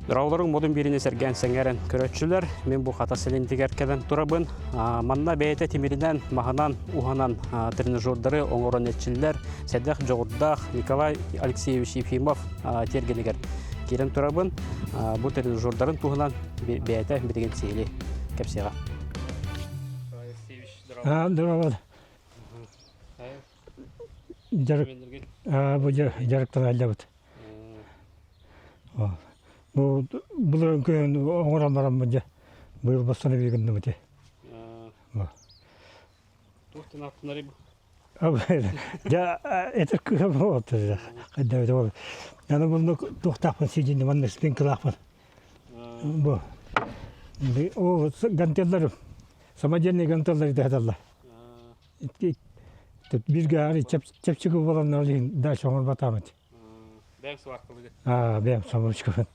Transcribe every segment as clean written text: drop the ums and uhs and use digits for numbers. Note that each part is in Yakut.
Дороолоруҥ модун биэриини сэргээн сэҥээрэн көрөөччүлэр, мин бу Хатас сэлиэнньэтигэр кэлэн турабын. Манна бэйэтэ тимиринэн, маһынан уһанан тренажердары оҥорон эрчиллэр сэдэх дьоҕурдаах Николай Алексеевич Ефимов тиэргэнигэр киирэн турабын. Бу тренажердарын туһунан бэйэтэ билигин сиһилии кэпсиэҕэ. Здорово. Дьарык, бу дьарыктаналлабыт. Бу былырыын күһүн оҥорон бараммын дьэ быйыл бастан гынным ити. Туохтан аттынарый бу? Дьэ этэр кыһа буолуот хайда ол. Аны муннук туохтаахпын сидьинни манна спинкалаахпын. Бу ол гантелларым самодельные гантеллары дэһэталлар. Бирге ари чэпчэки буоланнар иһин дальше оҥорбатаабыт. Бэйэм сваркалыгы. Аа, бэйэм самоучкабын.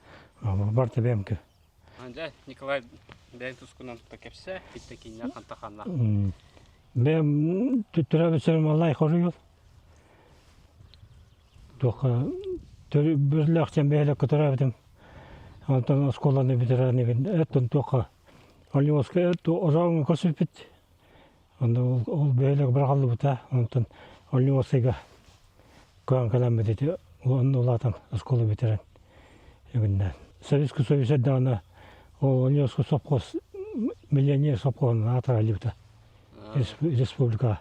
Барта бэйэм Дьэ, Николай, бэйэҥ тускунан кэпсээ, итте киннэ ханта ханна. Бэйэм төрөөбүт маллай хоруйул. Туохха бүрлээх бэйэлэккэ төрөөбүтүм. Онтон оскуоланы бүтэрэн эттэн туохха Оливоска орооҥҥо көрсүппүт. Онно ол бөһүөлэк быраҕыллыбыта. Онтон Оливоскайга көһөн кэлэммит ити онно улаатан оскуола бүтэрэн үгүннээн. Советский Союз эрдэҕинэ ол Оливоска сопхуос миллионер сопхуоһунан аатыраллыбыта республикаҕа.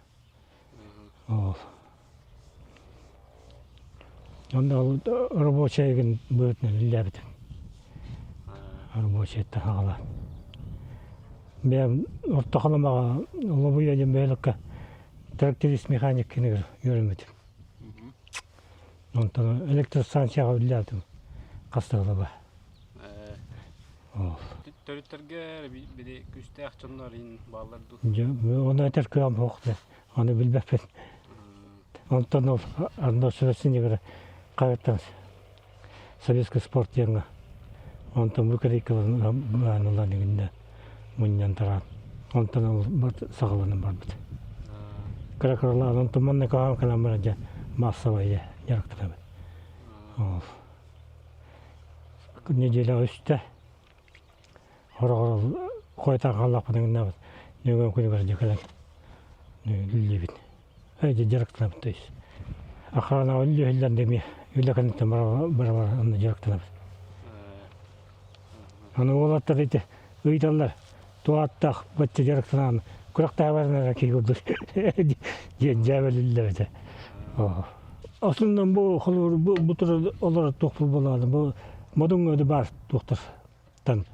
Ол. Онно ол рабочайгын быһыытынан үлэлээбитим. Рабочайтан хаҕалаан. Бэйэм Орто Халымаҕа Лобуйа диэн бөһүөлэккэ тракторист механик кинигэр үөрэммитим. Онтон электростанцияҕа үлэлээбитим хас да сыл Ол. Төрүттэргэ били күүстээх дьоннор иһин бааллар дуу? Дьэ, ону этэр кыам суох Ону билбэппин. Онтон ол Арнольд Шварценеггер хайаттан советский спорт диэҥҥэ онтон бу кэликкэ ылан игиннэ мунньан тараан онтон ол саҕаланан барбыт. Кыра кыралаан онтон манна каҕам кэлэн баран дьэ массовай дьарыктанабын. Ол неделя үстэ Хороҕор хойутаан хааллахпына гыннабыт нөҥүө күнүгэр дьэ кэлэн үллүүбүт. Эдьи дьарыктанабыт то есть. Охранаҕа үллүһүллэн да эмиэ үлэ кэнниттэн бара-бара онно дьарыктанабыт. Аны уолаттар ити ыйыталлар туааттаах бачча дьарыктанаан күрэхтэһэ эрэ киһи курдук диэн дьээбэлиллэр этэ. Основном бу холобур бу бу турар олорор туохпут буолаҕына бу модуҥҥа баар туохтар тан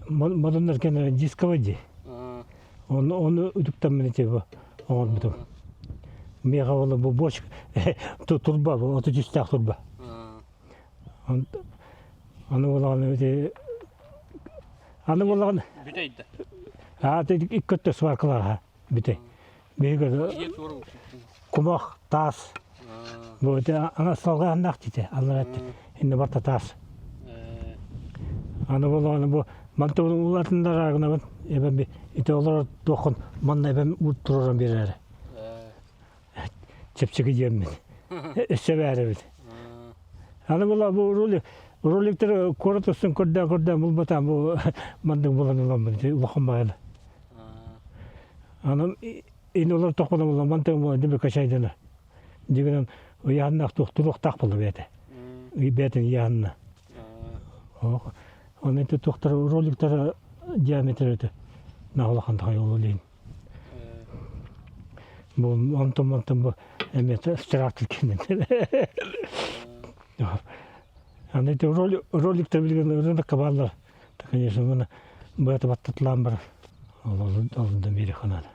модуннар кэннэ дисковый дии. Оны оны үтүктэммин ити бу оҥорбутум. Миэхэ ол бу бочка турба бу оту түстээх турба. Аны буолаҕына ити аны буолаҕына Бүтэйдэ. Аа икки өттө сваркалааха бүтэй. Биһиги кумах таас бу ити ана салҕааннаах дите аллара инне барта таас. Аны буолаҕына бу манта улатындараагынабын эбэм ити олорор туоххун манна эбэм уут тураран биэрээри. Чэпчэки диэммин. Өссө бээрэбит. Аны була бу ролик роликтер куорат устун көрдөөн көрдөөн булбатаан бу маннык булан ыламмын улахан баайла. Анан ин олор тохпоно була мантан була дибе качайдана. Дигенен ыйааннаах туохтуруохтаах була бэйэтэ. Бэйэтин ыйаанна. Оны ити туохтар роликтар диаметр өтө наҕалахан тахай олулин. Бу онтон онтон бу эмиэ страхтыр кэннин. Аны ити роликтар билигин рынокка бааллар. Конечно, мына быата баттатылаан бар. Ол да бири ханада.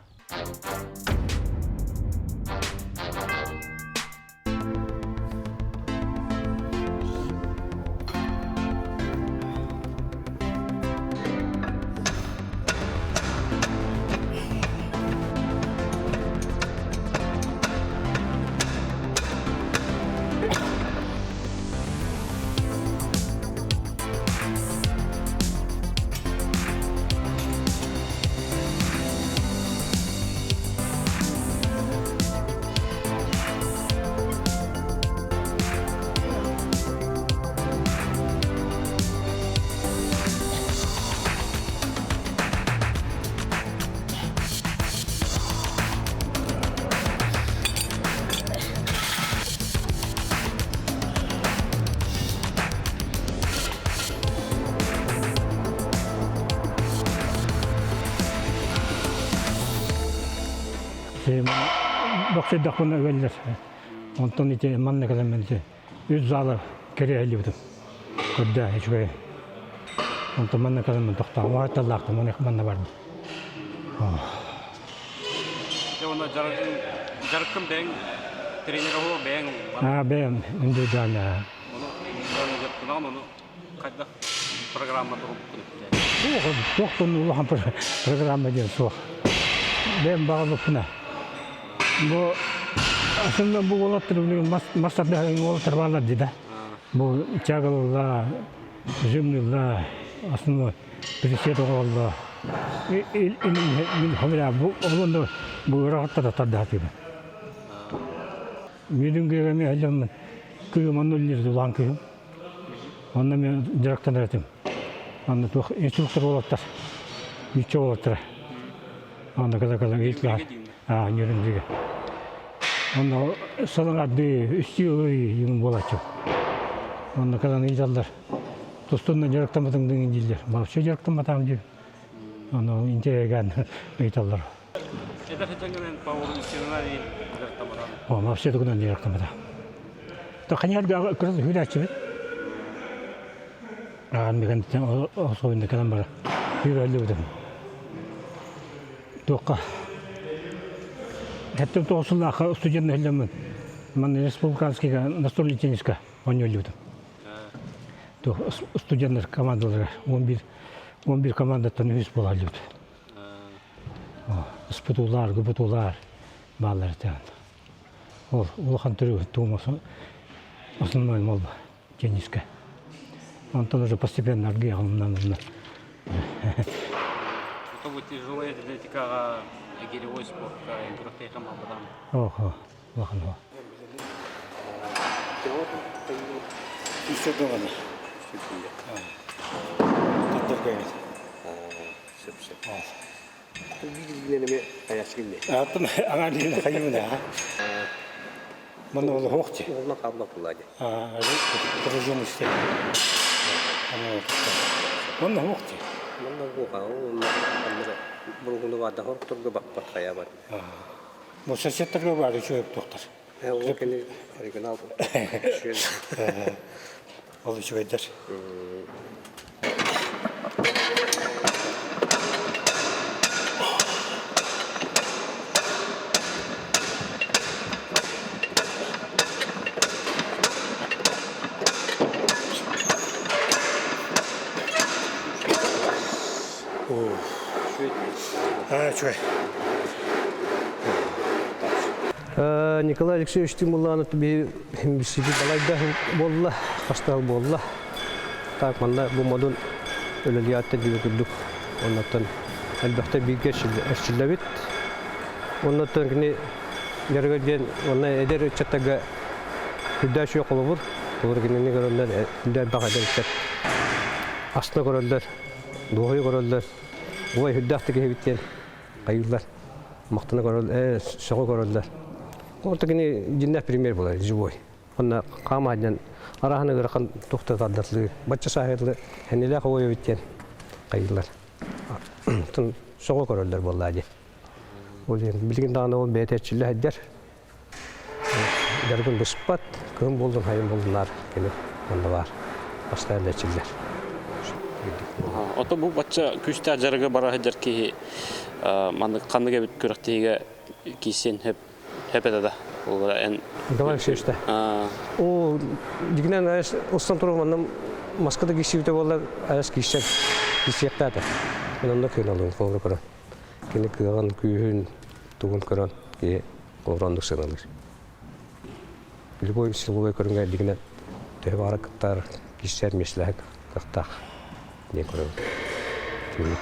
Ити бохсойдохпуна ыаллар. Онтон ити манна кэлэммин ити үс зала кэриэһэллибитим. Көрдөө үчүгэй. Онтон манна кэлэммин тохтоон уһайталлаахтым манна бардым. Дьэ уонна дьарыккын бэйэҥ тренер оһуо бэйэҥ Аа бэйэм индивидуально. Ону дьарыктанаҕын ону хайдах программа туруорбуккун Суох, туох улахан программа диэн суох. Бэйэм баҕалыппына. Бу асында бу уолаттар мас тардыһан уолаттар бааллар дии да. Бу тягалылла, жимнылла, основной присед оҕолло. Мин хомура бу олонду бу ырахаттар тардыһатыбын. Мирингеге мен әлеммин. Кыым онно үллер улахан кыым. Онно мен дьарыктанар этим. Онно туох инструктор уолаттар, ничего уолаттара. Онно кала-кала ыйытлар. Аа, Нюрнберге. Онно салаҥарды үстүү ый юм буолаччы. Онно калан ыйыталлар. Тустунна дьарыктамматыҥ дыҥын дииллэр. Вообще дьарыктамматаам диир. Ону интеллигент ыйыталлар. Эдэр сылдьан пауэрлифтинынан дьарыктамматаам. О, вообще тугунан дьарыктамматаам. То ханьарга кырас хүлээччибит. Аан мигэн особенно кэлэн бара. Хүрэллибитим. Туохха Хэттим тоҕусуллаахха студент иһиллэммин. Манна республиканскийга настольный тенниска оонньууллубутум. Туох студенттар командалара 11 11 командаттан үһүс буолаллыбыт. СПТУлар, ГПТУлар бааллар этэ. Ол улахан төрү туум основной мол тенниске. Онтон уже постепенно аргыйаҕымнан Это вот тяжелая атлетикаҕа, гиревой спортка күрэхтэһиэхэ маалбатаҕым. Охо, улахан хо. Атын аҥаардыгын хайымына. Манна ол хоохти. Уолна хаалла буолла дии. Пружин истэ. Манна хоохти. Манна буоха уонна аннары буругуну баада хорторго баппат хайабат. Бу соседтарга баар үчүгэй туохтар. Ол кини оригинал. Ол үчүгэйдэр. Үчүгэй. Николай Алексеевич Тимулланов биһиги балайда буолла, хастаал буолла. Так манна бу модун үлэлиятта диби курдук. Оннуттан элбэхтэ бииргэ эрчиллэбит. Оннуттан кини дьарыга диэн онно эдэр ыччаттарга үрдээ үчүгэй холобур. Холобур кинини көрөллөр, үрдээ элбэх эдэр ыччат астына көрөллөр, дуоһуйа көрөллөр. Ой, үрдээх киһибит диэн хайыыллар, махтана көрөллөр, сөҕө көрөллөр. Орто кини дьиннээх пример буолар, живой. Онно хаама диэн араһаны ыарахан тухта тардатлыы, бачча сааһытлы хэнилээх ой эбит диэн хайыыллар. Тун сөҕө көрөллөр буоллаа дии. Ол диэн билигин даҕаны ол бэйэтэ эрчиллэ сылдьар. Дьарыгын быспат, кыһын буоллун, хайын буоллунаар кини онно баар. Постоянно эрчиллэр. Ото бу бачча күүстээх дьарыгы бара сылдьар киһи маннык ханнык эбит күрэхтэһиигэ киирсиэн сөп сөп этэ да ол эн Николай Алексеевич О, дигинэн айас устан турар манна Москвада киирсибитэ буоллар айас киирсэр киирсиэхтээтэ. Мен онно кыыналыым холобура көрөн. Кини кыаҕын, күүһүн, тугун көрөн киһи холобура оннук сыаналыыр. Любой силовой көрүҥэ дигинэн төһө баҕара кыттар, киирсэр миэстэлэһэр кыахтаах диэн көрөбүн. Түмүк.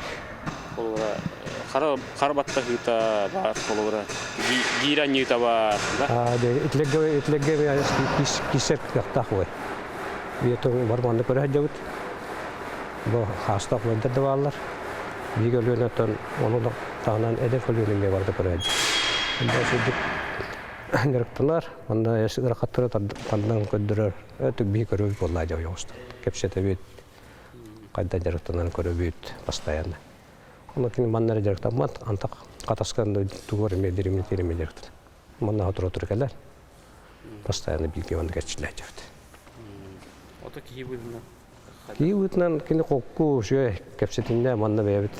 Холобура хара хара баттаһыыта баар холобура гиир анньыыта баар да? Итилэргэ итилэргэ киирсэр кыахтаах буой. Биэтон барманны көрө сылдьабыт. Бу хаастаах убайдар да бааллар. Биир көлүөнэттэн ону да таһынан эдэр көлүөнэ эмиэ барыта көрө сылдьар. Онно сылдьып дьарыктанар, онно ыарахаттары тардан көрдөрөр. Өтүк биһи көрөбүт буоллаа дьэ ойоҕостон. Кэпсэтэбит, хайда дьарыктанарын көрөбүт постоянно. Онно кини манна эрэ дьарыктаммат, антах хатаскан тугу эрэ эмиэ диримнэтиир эмиэ дьарыктанар. Манна сотору кэлэр. Постоянно бииргэ маннык эрчиллээччибит. Ото киһи быһыытынан Киһи быһыытынан кини холку үчүгэй кэпсэтиннэ манна бэйэбит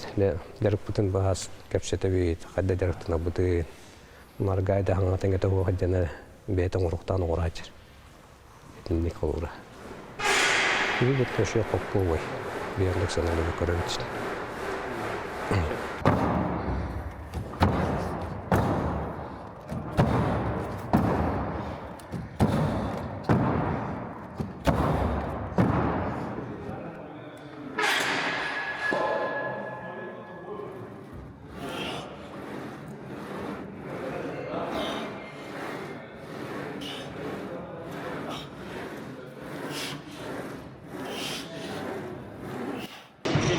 дьарыкпытын баһаас кэпсэтэбит, хайда дьарыктанабытын, Маргайда хаҥатан кэтэ дьана бэйэтэ оҥоруктаан оҥорааччы. Итинник холура. Киһи бытта үчүгэй холку убай. Биэрлик саналыгы көрөбүт.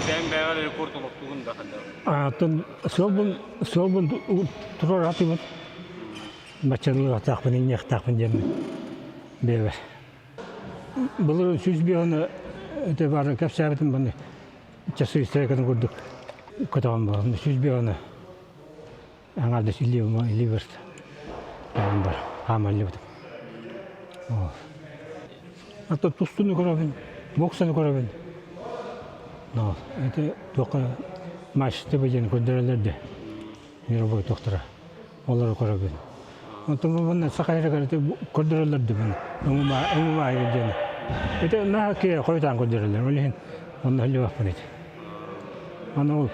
Бэйэҥ бэйэҕэр рекорд олохтуугун да ханна? Атын суолбун суолбун туруораатыбын. Баччалыахтаахпын, иҥниэхтаахпын диэммин бэйэбэр. Былыр 105 это бары кэпсээбитим баны часы истерикатын курдук көтөҕөн буолан 105 аҥаардас илии барта бар хаамаллыбытым. Ата тустууну көрөбүн, боксаны көрөбүн. Но это туохха матч диэн көрдөрөллөр де мировой тохтора. Олору көрөбүн. Онтон манна саха эрэ көрдөрөллөр де маны. Өҥүмаа диэн. Это наһаа киэ хойутаан көрдөрөллөр. Ол иһин онно хэллибэппин ити. Аны ол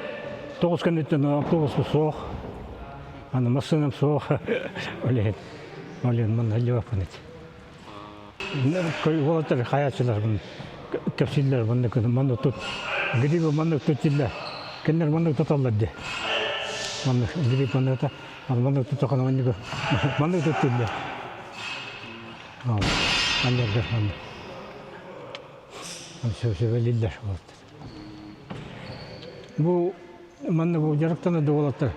тоҕус кэнниттэн автобус суох. Аны массыынам суох. Ол иһин ол иһин манна хэллибэппин ити. Уолаттар хайааччылар кэпсииллэр маннык маннык тут грибы маннык туттиллэр кинилэр маннык туталлар дии маннык гриб маннык маннык тутахана маннык маннык туттиллэр аннарга маннык сөбөлиллэр уолаттар бу Манна бу дьарыктана да уолаттар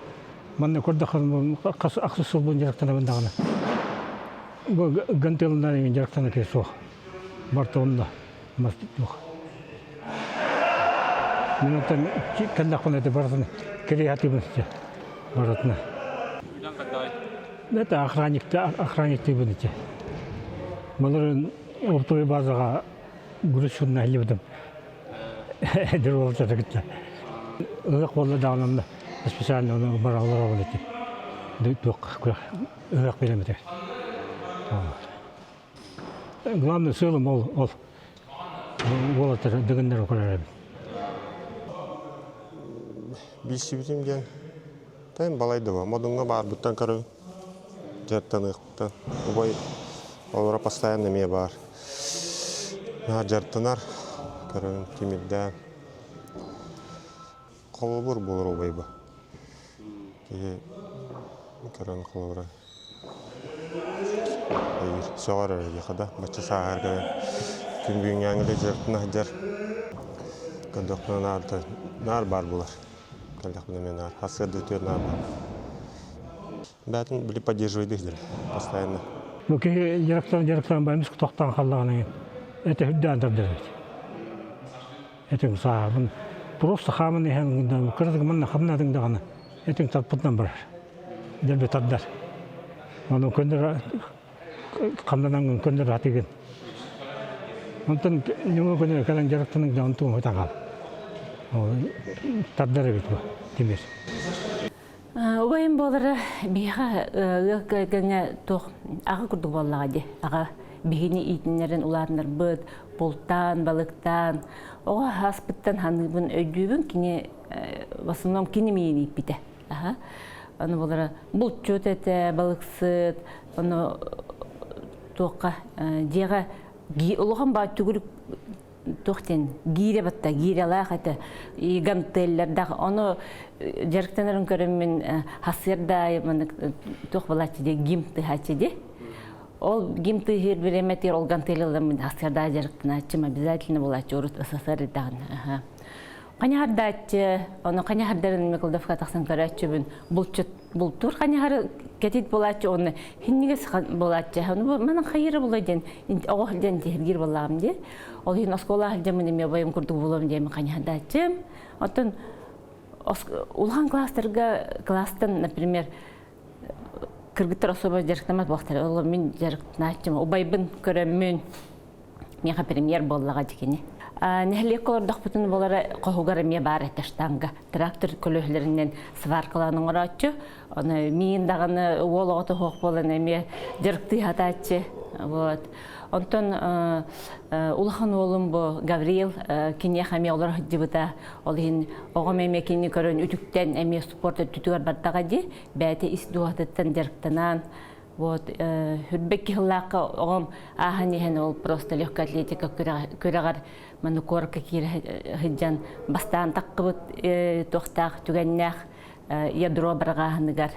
манна көрдөххө хас ахсыс сылбын дьарыктанабын даҕаны бу гантелынан эҥин дьарыктана киһи суох барта онно мас туох мин оттон кэллэхпинэ это барытын кэлиэхатыыбын барытына это охранникты охранниктыыбын ити Маларын оптовый базаҕа груз хиллибитим Эдэр уолаттары кытта ыһыах буолла даҕаны онно специально ону бараллар ол ити туох ыһыах биэрэммитэ. Главное сыалым ол ол уолаттары дыгыннары көрөр эбит. Билсибитим диэн тайм балай да модуҥҥа баарбыттан көрөбүн дьарыктаныахпыттан убай олоро постоянно эмиэ баар Наһаа дьарыктанар, көрөн тимирдээн холобур буолар убайба. Киһи көрөн холобура өйүүр, сөҕөр эрэ диэххэ да, бачча сааһыгар кэлэн күн бүгүҥҥээҥҥэ да дьарыктана сылдьар. Көрдөхпүнэ наар наар баар буолар. Кэллэхпинэ эмиэ наар сарсыарда үтүөр наар баар. Бээтин били поддерживайдыы сылдьар постоянно. Бу киһи дьарыктан дьарыктан баймыс тохтоон халлаҕына этэ үрдээн тардар эбит. Этиҥ саабын просто хааман иһэн кыратык манна хамнатыҥ даҕаны этиҥ тарпытынан барар. Дэлби тардар. Ону көннөр хамнанаҥҥын көннөр атыгын. Онтон ньуҥу көнө кэлэн дьарыктаныҥ да онтуҥ хытаҕал. Тардар эбит бу тимир. Убайым буолара биһиэхэ ыал кэргэҥҥэ туох аҕа курдук буоллаҕа дии. Аҕа биһини иитиннэрэн улаатыннарбыт, бултаан, балыктаан, оҕо ааспыттан ханыыбын өйдүүбүн кини в основном кини миин ииппитэ. Аха. Аны буолара булчут этэ, балыксыт, ону туохха дьиэҕэ улахан баа түгүрүк туох диэн гиирэ батта гиирэлээх этэ и гантеллэрдээх ону дьарыктанарын көрөммүн хасыарда маннык туох буолааччы дии гим тыһааччы дии ол гим тыһыыр бириэмэтигэр ол гантеллэрмин хасыарда дьарыктанааччым обязательно буолааччы урут СССР даҕаны Ханяһардааччы, ону ханяһардарын Миколдовка тахсан көрөөччүбүн булчут бултуур ханяһары кэтит буолааччы уонна хиннигис буолааччы. Ону манан хайыра була диэн оҕо диэн тиһиргиир буоллаҕым дии. Ол иһин оскуола сылдьаммын эмиэ бойум курдук буолуом диэн ханяһардааччым. Оттон Улахан класстарга класстан, например, кыргыттар особо дьарыктаммат буолтар. Ол мин дьарыктанааччым. Убайбын көрөммүн, миэхэ премьер буоллаҕа дикини. Нэһилиэккэ олордохпутун буолара хоһугар эмиэ баар этэ штанга. Трактор көлөһөлөрүнэн сваркалаан оҥорооччу. Оны миин даҕаны уол оҕото суох буолан эмиэ дьарыктыы сатааччы. Вот. Онтон улахан уолум бу Гаврил киниэхэ эмиэ олоро сылдьыбыта. Ол иһин оҕом эмиэ кинини көрөн үтүктэн эмиэ спорт өттүтүгэр бардаҕа дии. Бэйэтэ ис дууһатыттан дьарыктанан вот хүрбэк киһилаахха оҕом ааһан иһэн ол просто легкая атлетика күрэҕэр маны куоракка киирэ сылдьан бастаан таххыбыт туохтаах түгэннээх ядро барҕааһыныгар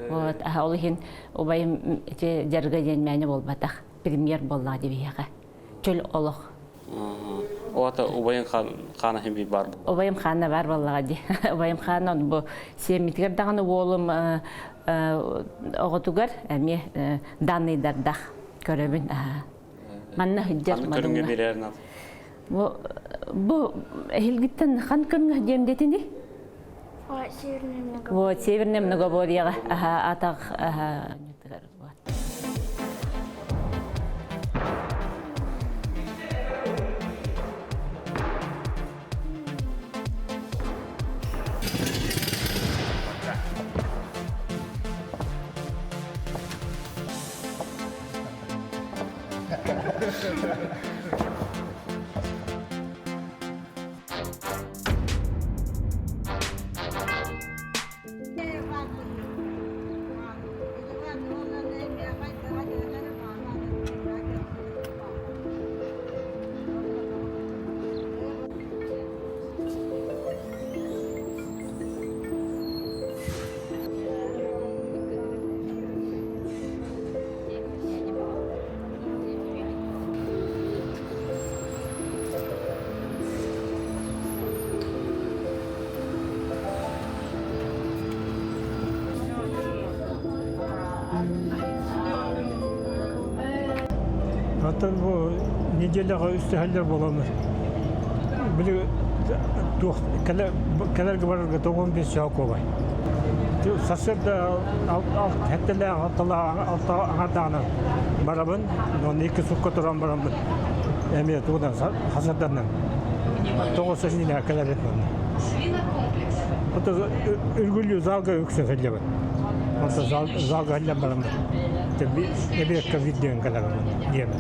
вот ол иһин убайым ити дьарыга диэн мээнэ буолбатах премьер буоллаҕа дибиһиэхэ чөл олох Оата убайын хаана хим бар Убайым хаана бар буоллаҕа дии. Убайым хаана бу сиэммитигэр даҕаны уолум оҕотугар эмиэ данныйдардах көрөбүн. Манна сылдьар Көрүҥҥэ биэрэр Бу бу эһилгиттэн хан көрүҥ диэм дэтини? Вот, северное многоборьеҕа атах Оттон бу неделяҕа үстэһэллэр буоланнар. Били туох кэлэргэ барарга тоҕон бес чаакобай. Сарсыарда сэттэлээх алталаах алта аҥардаҕына барабын, онно икки сукка туран бараммын эмиэ тугунан хасарданан тоҕус иннинэ кэлэбин онно. Ото үргүллүү залга үксэ сылдьабын. Онто залга сылдьан бараммын эбиэккэ видеон кэлэбин диэмэ.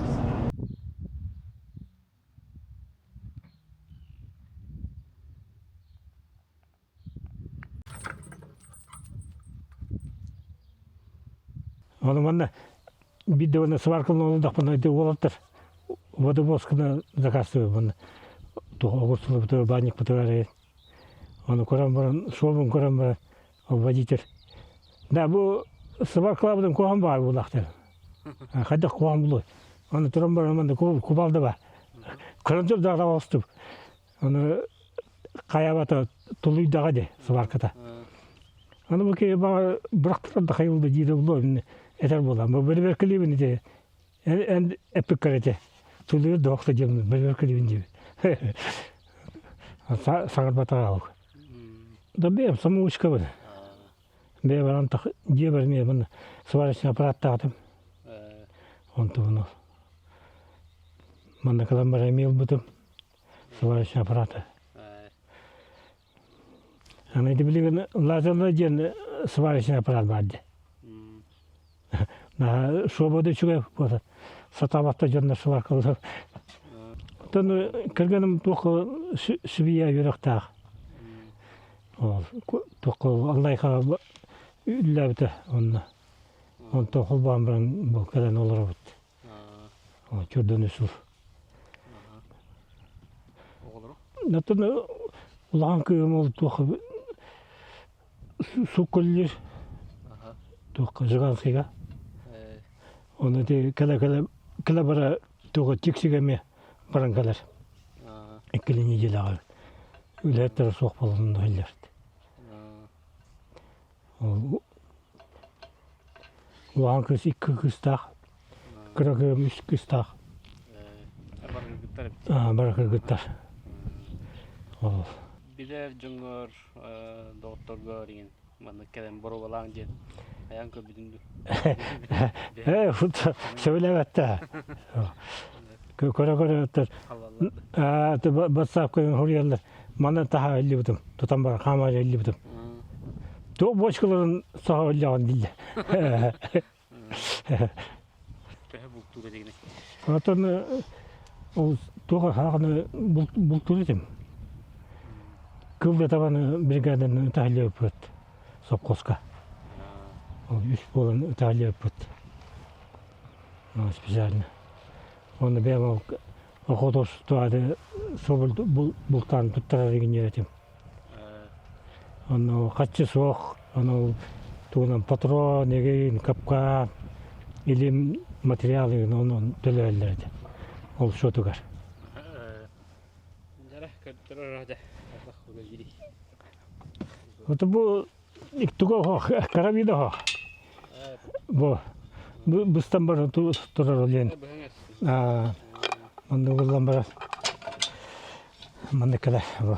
Ону манна биирдэ уонна сваркалан олордохпуна ити уолаттар водовозканы заказтыыбын туох оҕурсулубутугар баанньыкпытыгар эрэ ону көрөн баран суолун көрөн баран водитель да бу сваркалаабытым куһаҕан баар буолаахтар хайдах куһаҕан буолуой ону туран баран манна кубалда ба көрөн тур да оҕустум Аны хайабата тулуйдаҕа дии сварката. Аны бу киһи баҕар бырахтар да хайылды диирэ булуо этэр буолан. Бу бэрэбиэркэлиибин ити эн эппиккэр ити тулуйар да охто диэммин бэрэбиэркэлиибин диибин. Саҥарбатаҕа ол. Да бэйэм самоучкабын. Бэйэ баран дьиэбэр эмиэ сварочный аппараттаатым. Онтубун ол. Манна кэлэн баран эмиэ ылбытым. Сварочный аппарата. Аны ити билигин лазерный диэн сварочный аппарат баар дии. Наһаа свобода үчүгэй буолар. Сатаабатта дьоннор сваркалар. Оттон кэргэним туох сүбүйэ үөрэхтээх. Ол туох Аллайха үллээбитэ онно. Онтон холбоон баран бу кэлэн олоробут. Чурдан үсүр. Оттон улахан кыыһым ол туох суккуллир туохха Жиганскийга. Оны ти кэлэ-кэлэ кэлэ бара туга тиксигэ эмиэ баран кэлэр. Иккили неделяҕа үлэһиттэрэ суох буолан иһиллэрт. Ол Улахан кыыс икки кыыстаах, кыра кыым үс кыыстаах. Бары кыргыттар. Ол. Билэр дьоҥҥор, доҕотторгор иҥин маннык кэлэн боруобалааҥ диэн айаан көрбүтүҥ дуу? Ээ, сөбүлээбэттэ. Көрө-көрө батсаапка хоруйаллар. Манна таһа иллибитим. Тутан баран хаамаар иллибитим. Туох бочкаларын саха иллэҕин диллэ. Төһө бултуур этигиний? Оттон ол туох хаҕаны бултуур этим. Кыл да табаны бригаданан ытаһылыаппыт сопхуоска. Ол үс буолан ытаһылыаппыт. Специально. Онно бэйэм ол охотостуады собул бултаан туттарар игиннэр этим. Онно хаччы суох, ону тугунан патрон, эгин, капкаан, илим материал игин онон төлөөллөр этэ. Ол счетугар. Вот бу туга карабина хох. Бу быстан баран турар олен. Манна угуллан баран манна кэлэ бу.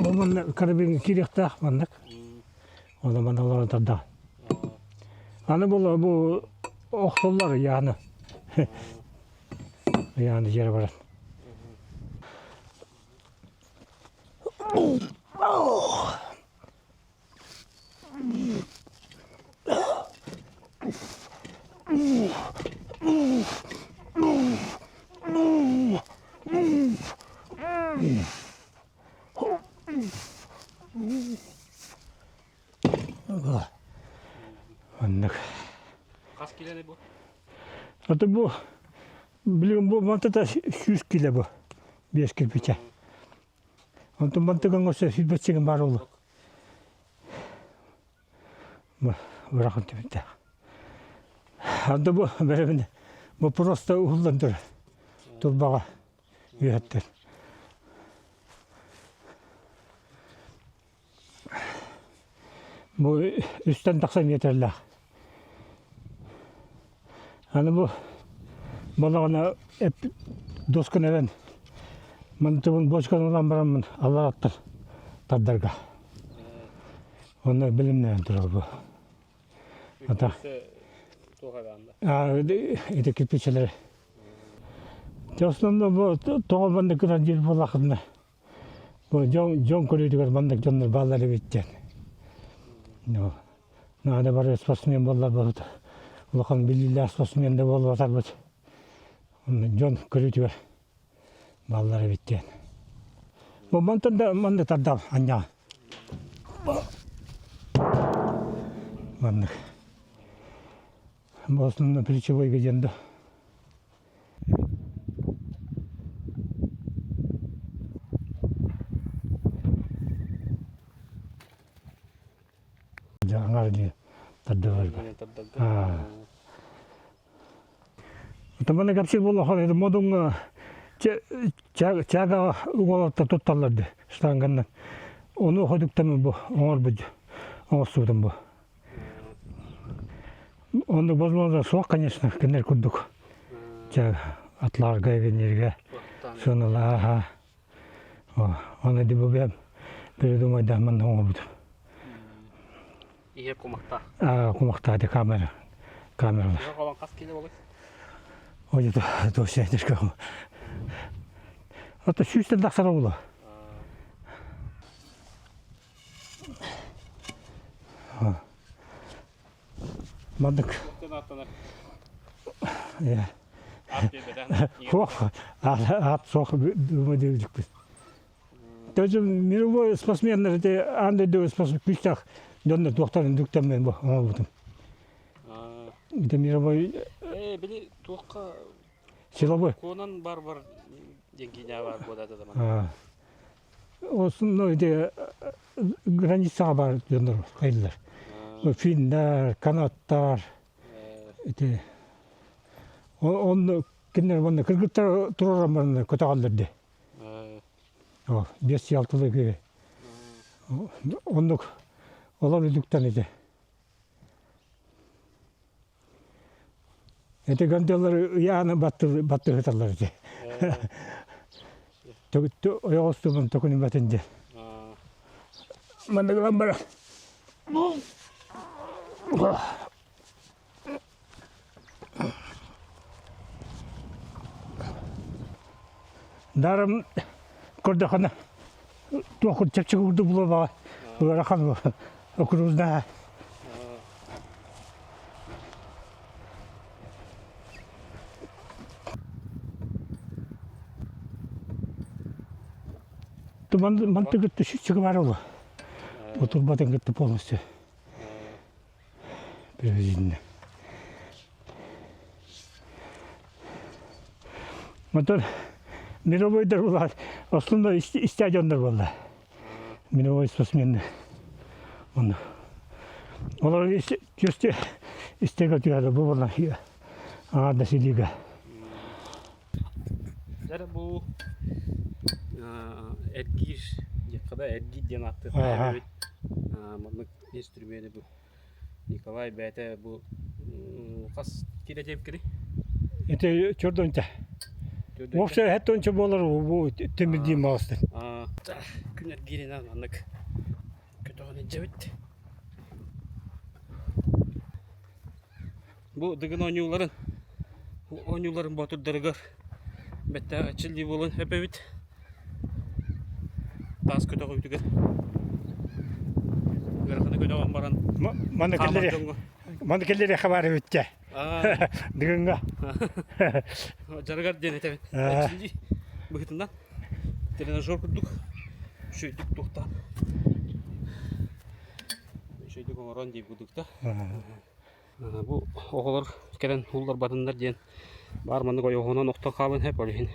Бу манна карабиҥҥа киириэхтээх маннык. Оны манна олорон тардаҕын. Аны бу бу охсуллар ыйааны. Ыйааны дьиэрэ баран. Оннук. Хас килени бу? Аты бу билигин бу мантата 100 кило бу. 5 кирпича. Онтон мантыган өссө сүүрбэччигин баар буолла. Бырахын түбүттээх. Анда бу бэрэбин бу просто уһуллан турар. Турбаҕа үөһэттэн. Бу үстэн тахса миэтэрэлээх. Аны бу балаҕана досканы эбэн мантыбын бочканы ылан бараммын аллараттан тардарга. Онно билимнээн турар бу. Ата. Ити кирпичэлэри. Основном бу тоҕо маннык гынан диир буоллаххытына Бу дьон, дьон көрүүтүгэр маннык дьоннор бааллар эбит диэн. Наада бары спортсмен буолларбыт, улахан биллиилээх спортсмен да буолбатарбыт. Дьон көрүүтүгэр бааллар эбит диэн. Бу мантан да манна тардал анньаа. Маннык. Бу основной плечевой диэн да. Аҥар дии тардылар. Тамана капсил буоллахха это модуҥҥа чаагаҕа уолаттар тутталлар дии штанганнан. Ону ходуктаммын бу оҥорбут оҥорсубутум бу. Оннук возможно суох, конечно, кинилэр курдук. Чэ, атларга, эбиннэргэ сыаналааха. Оны дибубем передумайдаһман оҥорбутум. Иһэ кумахтаах. Аа, кумахтаах ди камера. Камералар. Иһэ холон хас кило болой? Ой, это то все, Это сүүстэн тахсар буолуо. Маннык. Суох, аат суох думадыыбыт. Тоже мировой спортсменнар эти аан дойду спортсмен күүстээх дьоннор туохтарын дүктэммин бу оҥорбутум. Это мировой Э, били туохха силовой. Куонан бар-бар диэн киинэ баар буолаата да Основной ити границаҕа баар дьоннор хайыллар. Финнар, канаттар ити онно кинилэр уонна кыргыттар тураран бараннар көтөҕөллөр дии. Ол биэс алтылыы киһи. Оннук олор үдүктэн ити. Ити гантеллары ыйааны баттыһыталлар ити. Ойоҕостуубун төкүнүмэтин диэн. Маннык ылан баран Дарым көрдөххүнэ туох чэпчэки курдук буолбаҕа ыарахан окружная. Манты кытта сүүсчэкэ баар буолуо. Утурбатын кытта полностью. Привезли. Мотор мировойдар буолар, основной стадиондар буолла. Мировой спортсмены. Онно. Олор түөстө истеге түһәді бу буолла аҥаардас илиигэ. Дьэ бу эргиир диэххэ да эргиир диэн ааттыахтаах эбит. Маннык инструмени бу Николай бэйэтэ бу хас киилэ диэбиккиний? Ити чордонча. Вообще хэттонча буолар бу тимирдиин маҕастын. Күн эргииринэн маннык көтөҕөн илдьэбит. Бу Дыгын оонньууларын оонньууларын боотурдарыгар бэттээх эрчиллии буолан эпэбит. Таас көтөҕүүтүгэр ыараханы көтөҕөн баран Маны хаамар кэллэри дьоҥҥо маны кэллэри хабар эбиттэ. Дыгыҥҥа. Дьарыгар диэн этэбин. Эрчиллии быһыытынан тренажер курдук үчүгэйдик туохтаан үчүгэйдик оҥорон дии курдук да. Бу оҕолор кэлэн уулларбатыннар диэн баар маннык ойоҕоһунан охтон хаалан иһэр, ол иһин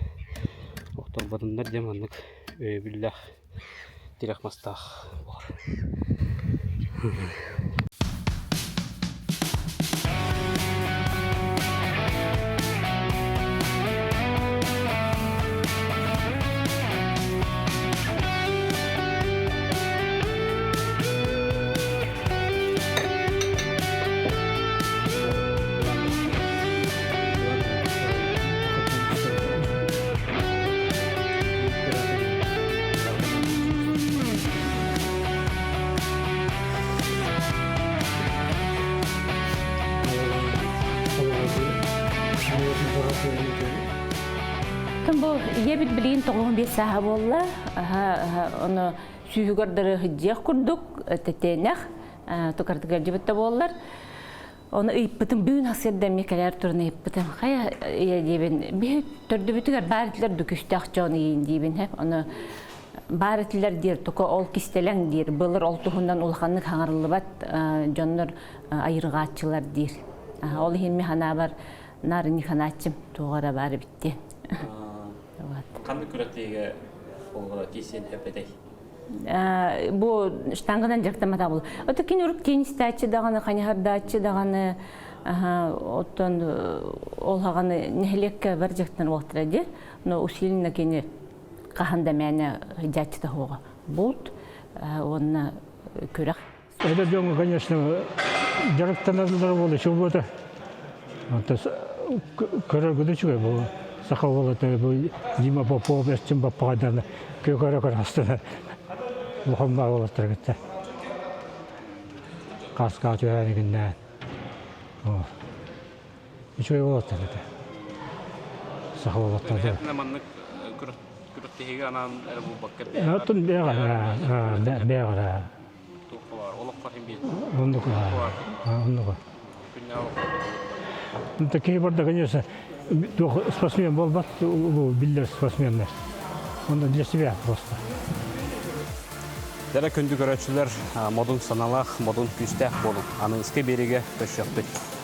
охторботуннар диэн маннык өйөбүллээх тирэх мастаах буолар. Бу ийэбит билигин 95 сааһа буолла. Ону сүүһүгэр дары сылдьыах курдук тэтиэнэх тукардыгар дьыбыт да буоллар. Оны ыйыппытым бүгүн сырда эмиэ кэлэр туран ыйыппытым. Хайа ийэ диибин биһи төрдүбүтүгэр баар этилэр дүкүстээх дьон ийин диибин хэп. Оны баар этилэр диир тука ол кистэлэҥ диир. Былыр ол туһунан улаханнык хаҥарыллыбат дьоннор айырҕааччылар диир. Ол иһин ми ханаабар наар ханааччым туоҕа эрэ баар эбит диэн. Ханнык күрэхтэһиигэ холборо киирсиэн сөп этэй? Бу штанганан дьарыктамматах буолуо. Ото кини урут теннистааччы даҕаны, хайыһардааччы даҕаны, оттон ол хаҕаны нэһилиэккэ бар дьарыктанар уолаттара дии. Но усиленно кини хаһан да мээнэ сылдьааччыта суоҕа. Булт уонна күрэх. Эдэр дьоҥҥо, конечно, дьарыктаналлара буолуо, чугуота. Онтон көрөргө үчүгэй бу саха уолата бу Дима Попов, Эрчим Баппаҕайдааны көрө-көрө астына улахан баар уолаттар кытта кааскаҕа түһээн игиннээн үчүгэй уолаттар этэ саха уолаттара маннык күрэхтэһиигэ анаан эрэ булбакка Оттон бэйэҕэ бэйэҕэ туохха баар олоххо иһин биир оннук оннук Такие барда, конечно, спортсмен буолбат, биллэр спортсменнар. Он для себя просто. Дэрэ күндү көрөөччүлэр, модун саналаах, модун күүстээх буолуҥ. Аныгыскы биэриигэ көрсүөхпүт.